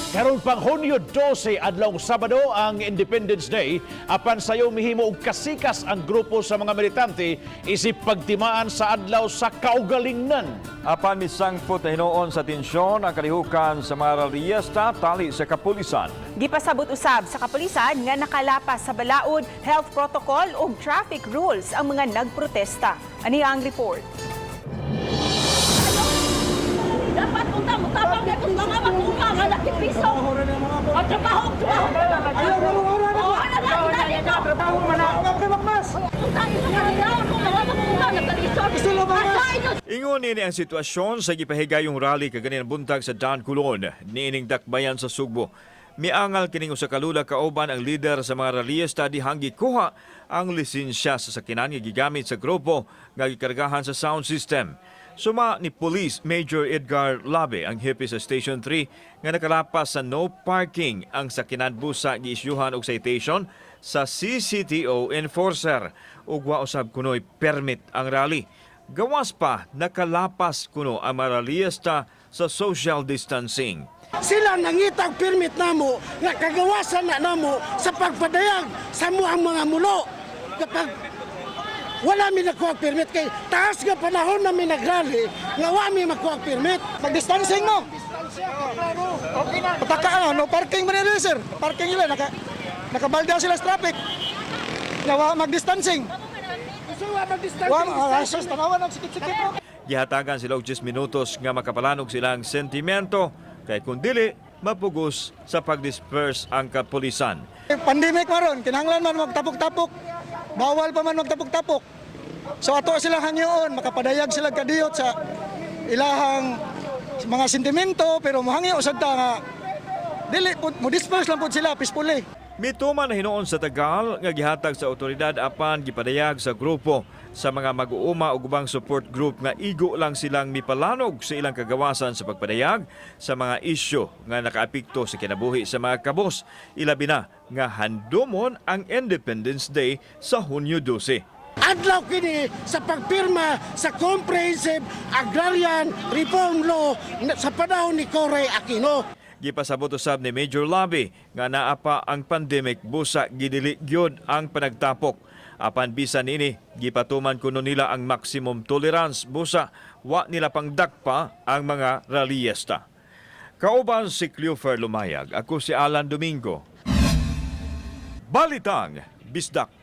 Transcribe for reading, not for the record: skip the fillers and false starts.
Karon pang Hunyo 12, adlaw Sabado, ang Independence Day, apan sayo mihimo og kasikas ang grupo sa mga militante isip pagtimaan sa adlaw sa kaugalingnan. Apan misangpot na hinuon sa tensyon ang kalihukan sa mga rallyista tali sa kapulisan. Gipasabot usab sa kapulisan nga nakalapas sa balaod, health protocol ug traffic rules ang mga nagprotesta. Ani ang report. Dapat unta mo tabang na kung mga makuha nga nakipiso. O trabaho, trabaho. Oh, ano na dito. Trabaho man na. Unta ito nga kung mga makuha nagkalisod. Asa inyo. Ingon nini ang sitwasyon sa gipahigayong rally kaganinang buntag sa Daan Kulon, niining dakbayan sa Sugbo. Miangal kining usa ka lula kauban ang lider sa mga rallyista dihang gikuha ang lisensya sa sakinan nga gigamit sa grupo nga gikargahan sa sound system. Suma ni Police Major Edgar Labe, ang hepe sa Station 3, nga nakalapas sa no parking ang sakinan busa giisyuhan og citation sa CCTO enforcer ug wa usab kunoy permit ang rally. Gawas pa, nakalapas kuno ang mga rallyista sa social distancing. Sila nangitag permit namo nga kagawasan na namo sa pagpadayag sa mo ang mga mulo. Kapag wala mi nakuha permit kay taas nga panahon na mi nagrally nga wa mi makuha permit. Mag-distancing mo. Pataka na, no parking man nila, sir. Parking nila, nakabalda sila sa traffic. Nawa mag-distancing. Gusto wa mag-distancing. Wa, sus, tanawan ang sikip-sikip mo. Gihatagan sila og 10 minutos nga makapalanog silang sentimento kay kung dili mapugos sa pagdisperse ang kapulisan. Pandemic maron, kinahanglan man magtapok-tapok. Bawal pa man magtapok-tapok. So ato sila hangyoon, makapadayag sila kadiyot sa ilahang mga sentimento, pero mohangyo sad ta nga dili pud mo disperse lang pud sila peacefully. Mituman na hinuon sa tagal nga gihatag sa otoridad, apan gipadayag sa grupo sa mga mag-uuma ug ubang support group nga igo lang silang mipalanog sa ilang kagawasan sa pagpadayag sa mga isyu nga nakaapekto sa kinabuhi sa mga kabos, ilabi na nga handomon ang Independence Day sa Hunyo 12. Adlaw kini sa pagpirma sa Comprehensive Agrarian Reform Law sa panahon ni Cory Aquino. Gipasabot usab ni Major Lobby nga naa pa ang pandemic busa gidili gyud ang panagtapok. Apan bisan nini, gipatuman kuno nila ang maximum tolerance busa wa nila pangdakpa ang mga rallyista. Kauban si Cleofer Lumayag, ako si Alan Domingo. Balitang Bisdak.